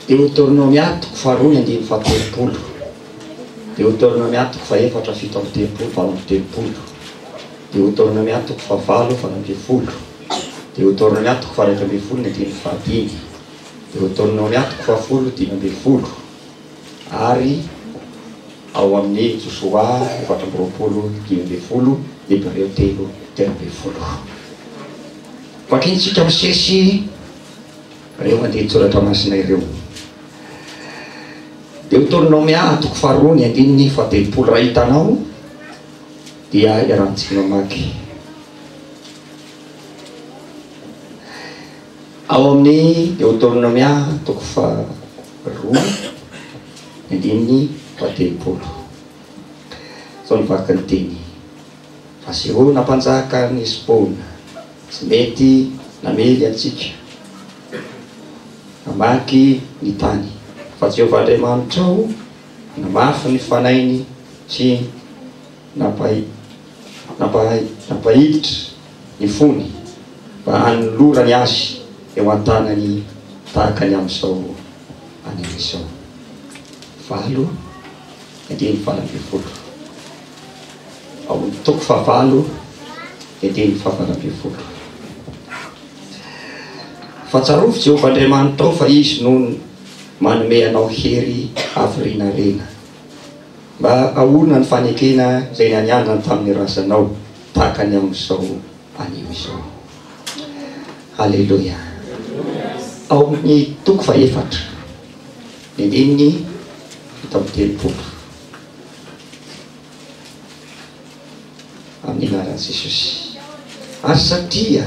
Deoteronomia toko faharoa ny andininy fahatelopolo. Deoteronomia toko fahefatra 37 38. Deoteronomia toko fahavalo 18. Deoteronomia toko faha-11 ny andininy fahadimy. Deoteronomia toko fahafolo 15. Ary ao amin'ny Josoa 24 15, Hebreo 3 13. Vakintsika misesy ireo andinin-tsoratra masina ireo. Deoteronomia toko faharoa ny andininy faha-telopolo. Raha hitanao dia iarahantsika mamaky. Ao amin'ny Deoteronomia toko faharoa ny andininy faha-telopolo. Izao no vaky ny teny. Fa Sihona mpanjaka ny Hesbona tsy mety namely antsika hamaky ny tany, fa Jehovah Andriamanitrao nanamafy ny fanahiny sy nampahiditra ny fony mba hanolorany azy eo an-tanany tahaka ny amin'izao anio izao. 8 andininy 18. Ao amin'ny toko fahavalo ny andininy faha-18. Fa tsarovy Jehovah Andriamanitrao fa Izy no manome anao hery havirinarena, mba haorina ny fanekena izay nianianany tamin'ny razanao, tahaka ny amin'izao anio izao. Haleloia. Ao amin'ny toko fahefatra, ny andininy 37. Amin'ny anaran'i Jesosy. Ary satria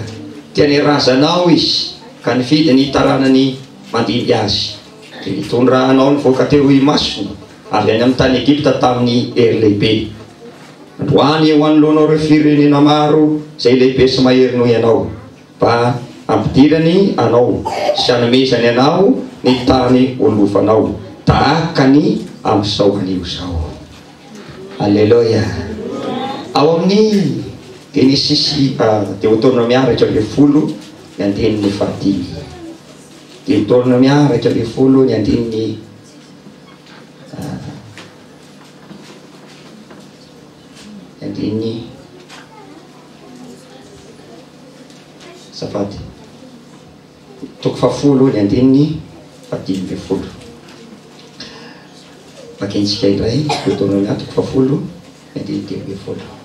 tia ny razanao Izy ka nifidy ny taranany mandimby azy, dia nitondra anao nivoaka teo imasony avy any amin'ny tany Egypta tamin'ny hery lehibe. Androany eo anoloanao ireo firenena maro izay lehibe sy mahery noho ianao, mba hampidirany anao sy hanomezany anao ny tany ho lovanao, tahaka ny amin'izao anio izao. Aleloia! Ao amin'ny Genesisy, Deoteronomia 11 ny andininy fahadimy. Deoteronomia 11 ny andininy andininy azafady toko fahafolo ny andininy faha-15. Vakintsika indray Deoteronomia toko fahafolo ny andininy 15.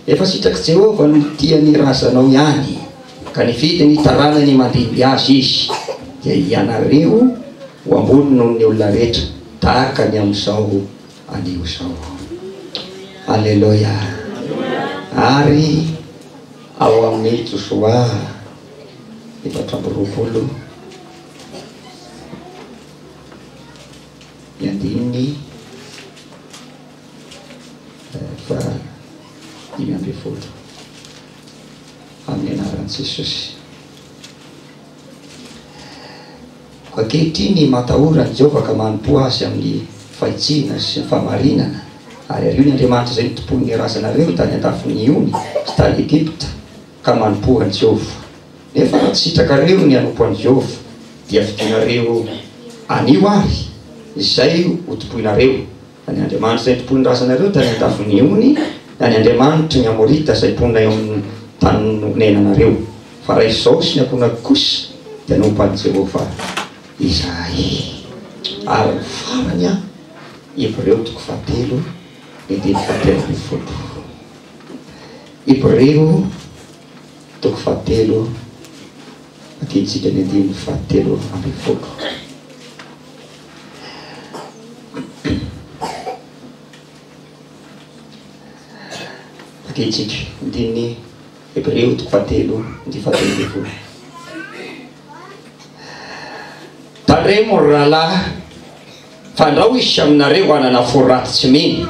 Efa sitrak'i Jehovah no tia ny razanao ihany, ka nifidy ny taranany mandimby azy izy, dia ianareo ho ambony noho ny olona rehetra, tahaka ny amin'izao anio izao. Aleloia! Ary ao amin'ny Josoa 24 ny andininy faha-15 amin'ny anaran'i Jesosy. Koa ankehitriny matahora an'i Jehovah ka manompoa Azy amin'ny fahitsiana sy ny fahamarinana, ary ario ny Andriamanitra izay notompoin'ny razanareo tany an-dafin'ny ony sy tany Egypta, ka manompoa an'i Jehovah. Nefa raha tsy sitrakareo ny hanompo an'i Jehovah, dia fidinareo anio àry izay hotompoinareo, na ny andriamanitra izay notompoin'ny razanareo tany an-dafin'ny ony, na ny andriamanitry ny Amorita izay mponina eo amin'ny tany nonenanareo. Fa raha izao sy ny ankohonako kosa, dia hanompo an'i Jehovah izahay. Ary ny farany, Hebreo toko fahatelo, ny andininy fahatelo ambin'ny folo. Hebreo toko fahatelo, vakintsika ny andininy fahatelo ambin'ny folo. Vakintsika andininy Hebreo toko fahatelo, andininy fahatelo ambin'ny folo. Tandremo ry rahalahy, fandrao hisy aminareo hanana fo ratsy tsy mino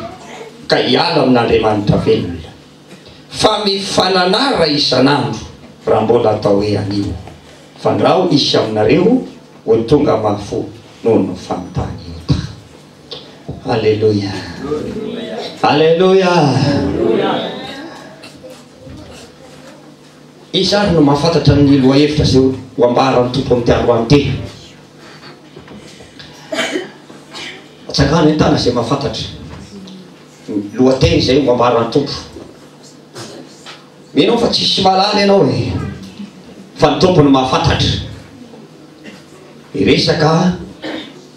ka hiala amin'Andriamanitra velona. Fa mifananara isan'andro raha mbola atao hoe anio, fandrao hisy aminareo ho tonga mafy noho ny fanontany ota. Aleloia! Aleloia! Iza ary no mahafantatra ny lohahevitra izay ho ambaran'ny Tompo amin'ity androany ity? Atsangano ny tana izay mahafantatra ny lohateny izay ho ambaran'ny Tompo. Mino aho fa tsisy mahalala ianao e, fa ny Tompo no mahafantatra. Hiresaka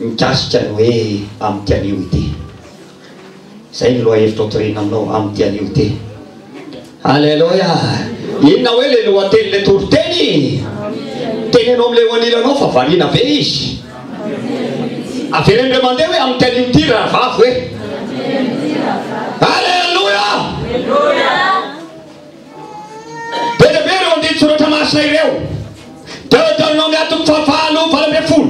mikasika ny hoe amin'ity anio ity. Izay ny lohahevitra hotorina aminao amin'ity anio ity. Aleloia! Inona hoe ilay lohatenin'ilay toriteny? Teneno amin'ilay eo anilanao fa variana be izy. Avereno indray mandeha hoe amin'ity anio ity rahavavy hoe. Aleloia! Be dia be ireo andinin-tsoratra masina ireo. Deoteronomia toko fahavalo 18,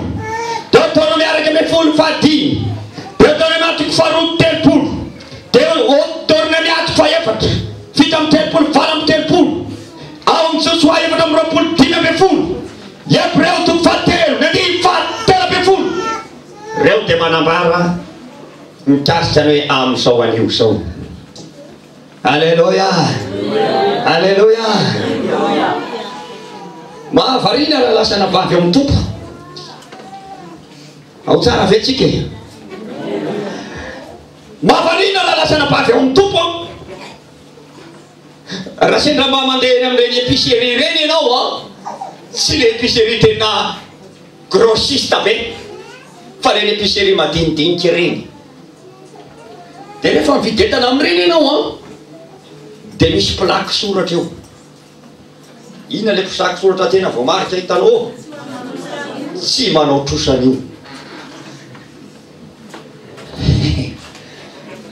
Deoteronomia 11 fahadimy, Deoteronomia toko faharoa 30, Deoteronomia toko fahefatra 37 38, ao amin'ny Josoa 24 15, Hebreo toko fahatelo ny andininy faha-13. Ireo dia manambara mikasika ny hoe amin'izao anio izao. Aleloia! Aleloia! Mahavariana raha lasa anabavy ao amin'ny Tompo. Ao tsara ve tsika e? Mahavariana raha lasa anabavy ao amin'ny Tompo an. Raha sendra mba mandeha eny amin'ireny épicerie ireny ianao an, tsy le épicerie tena grossiste be fa ireny épicerie madinidinika ireny. Dia rehefa mividy entana amin'ireny ianao an, dia misy plaque soratra eo. Inona ilay plaque soratra tena voamarika hitanao? Tsy manao trosa an'io.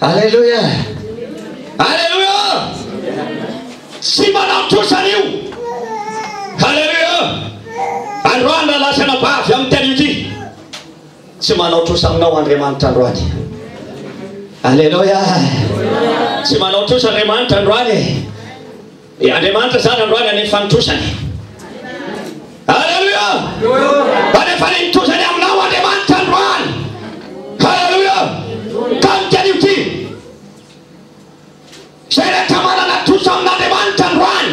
Alléluia! Alléluia! Tsy manao trosa an'io. Alléluia! Androany raha lasa anabavy amin'ity anio ity. Tsy manao trosa aminao Andriamanitra androany. Aleloia. Tsy manao trosa Andriamanitra androany e. E Andriamanitra zany androany hanefa ny trosany. Aleloia. Hanefa ny trosany aminao Andriamanitra androany. Aleloia. Tamin'ity anio ity. Izay rehetra manana trosa amin'Andriamanitra androany.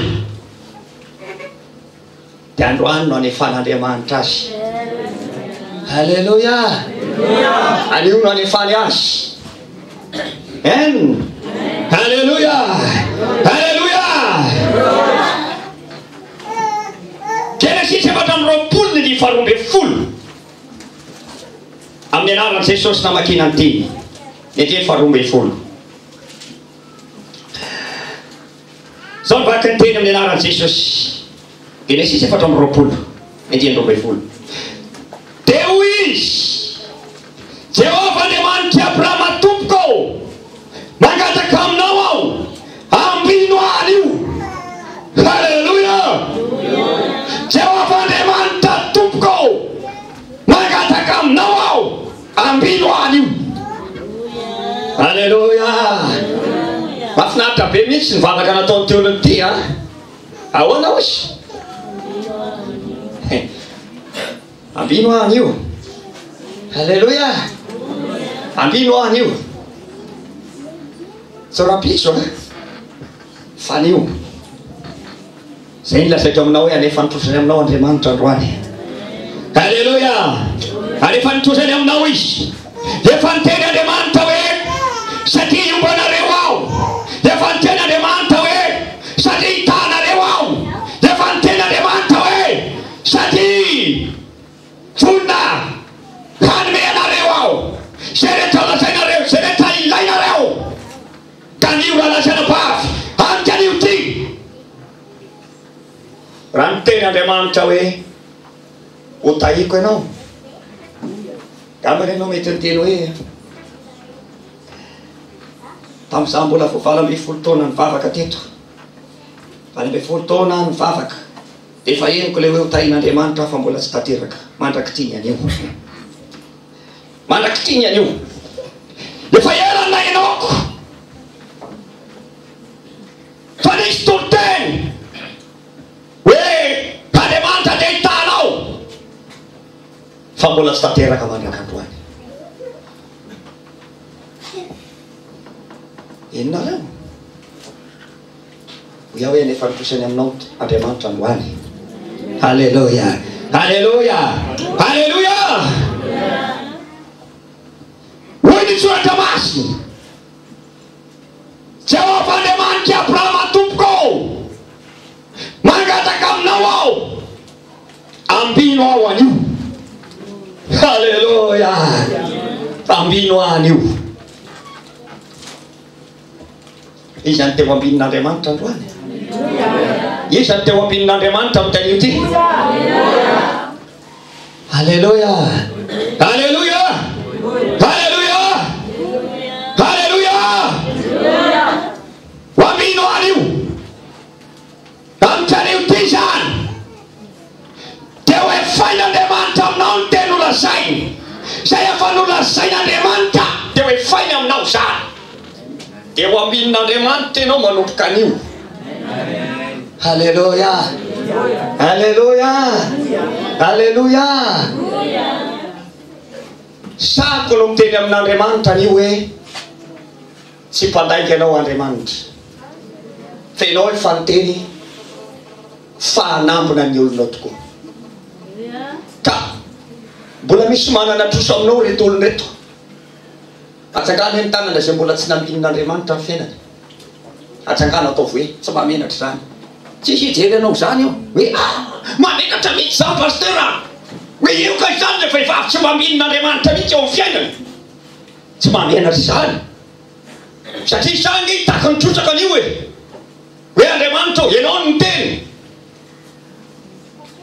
Dia androany no anefan'Andriamanitra azy. Aleloia! Anio no anefany azy. En. Aleloia! Aleloia! Genesisy 24 ny 12. Amin'ny anaran'i Jesosy namakiana ny teny. Ny andininy 12. Izao ny vaky ny teny amin'ny anaran'i Jesosy. Genesisy 24, andininy 12. Dia hoy izy, Jehovah Andriamanitr'i Abrahama tompoko ô, mangataka aminao aho, ambino ahy anio. Haleloia! Jehovah Andriamanitra tompoko ô, mangataka aminao aho, Ambino aho anio. Aleloia. Mahafinaritra be mihitsy ny vavaka nataon'ity olona ity a. Ahoana hozy? Ambino aho anio. Aleloia. Ambino aho anio. Tsy rahampitso a. Fa anio. Izay no lazaiko aminao hoe alefa ny trosany aminao Andriamanitra androany. Aleloia! Alefa ny trosany aminao Izy. Efa niteny Andriamanitra hoe, Satria hiomba anareo Aho. Efa niteny Andriamanitra hoe, Satria hitaha anareo Aho. Efa niteny Andriamanitra hoe, Satria vonona hanome anareo Aho. Izay rehetra lazainareo, izay rehetra ilainareo. Ka anio rahalahy sy anabavy, amiko anio ity. Raha niteny Andriamanitra hoe, Ho tahiko ianao, angambany ianao mety niteny hoe, Tamin'izaho mbola vao 18 taona nivavaka teto, 18 taona nivavaka, dia efa henoko ilay hoe ho tahin'Andriamanitra aho fa mbola tsy tanteraka mandrak'ity ny anio. Mandrak'ity ny anio. Efa ela ny nahenoako fa nisy toriteny hoe Andriamanitra dia hitaha anao fa mbola tsy tanteraka mandrak'androany. Henonareo? Hoy aho hoe hanefa ny trosany aminao Andriamanitra androany. Aleloia! Aleloia! Aleloia! Hoy ny Soratra Masina, Jehovah Andriamanitr'i Abrahama tompoko ô, mangataka aminao aho, ambino aho anio. Aleloia! Ambino aho anio. Iza no teo ambinin'Andriamanitra androany? Iza no teo ambinin'Andriamanitra amin'ity anio ity? Aleloia! Aleloia! Aleloia! Aleloia! Ho ambino anio! Amin'ity anio ity izany! Dia ho efain'Andriamanitra aminao ny teny nolazainy. Izay efa nolazain'Andriamanitra dia ho efainy aminao izany. Dia ho ambinin'Andriamanitra ianao manomboka anio. Aleloia! Aleloia! Aleloia! Sahako no miteny amin'Andriamanitra anio hoe, Tsy mpandainga ianao Andriamanitra, fa ianao efa niteny fa hanambina ny olonao tokoa. Ka mbola misy manana trosa aminao ireto olona ireto. Atsangano ny tanana izay mbola tsy nambinin'Andriamanitra ny fiainany. Atsangano ataovy hoe tsy mahamenatra izany. Tsy hijery anao izany io hoe ah mahamenatra mihitsy izany pasteur a! Hoe io kay izany ilay vehivavy tsy mambinin'Andriamanitra mihitsy eo amin'ny fiainany. Tsy mahamenatra izany. Satria izany ange hitaky ny trotraka an'io e! Hoe Andriamanitra ô, Ianao no niteny.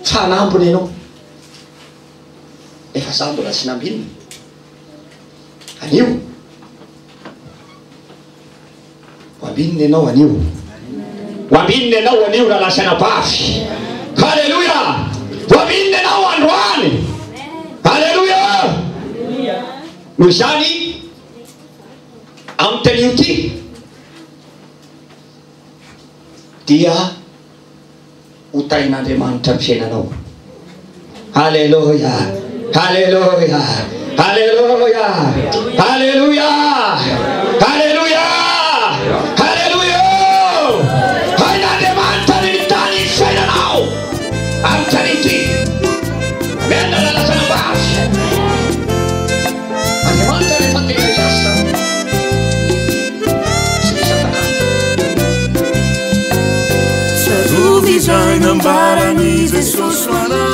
Fa hanambina Ianao. Nefa izaho mbola tsy nambinina. Anio. Ho ambinina Ianao anio. Ho ambinina Ianao anio rahalahy sy anabavy. Haleloia! Ho ambinina Ianao androany. Haleloia! Noho izany, amin'ity anio ity, dia ho tahin'Andriamanitra ny fiainanao. Aleloia! Aleloia! Aleloia! Aleloia! Aleloia! Aleloia! Hain'Andriamanitra ny mitahy ny fiainanao amin'ny anio ity. Amen, rahalahy sy anabavy. Andriamanitra rehefa tena hiasa. Tsy misy atakalo. Tsarovy izay nambaran'i Jesosy ho anao.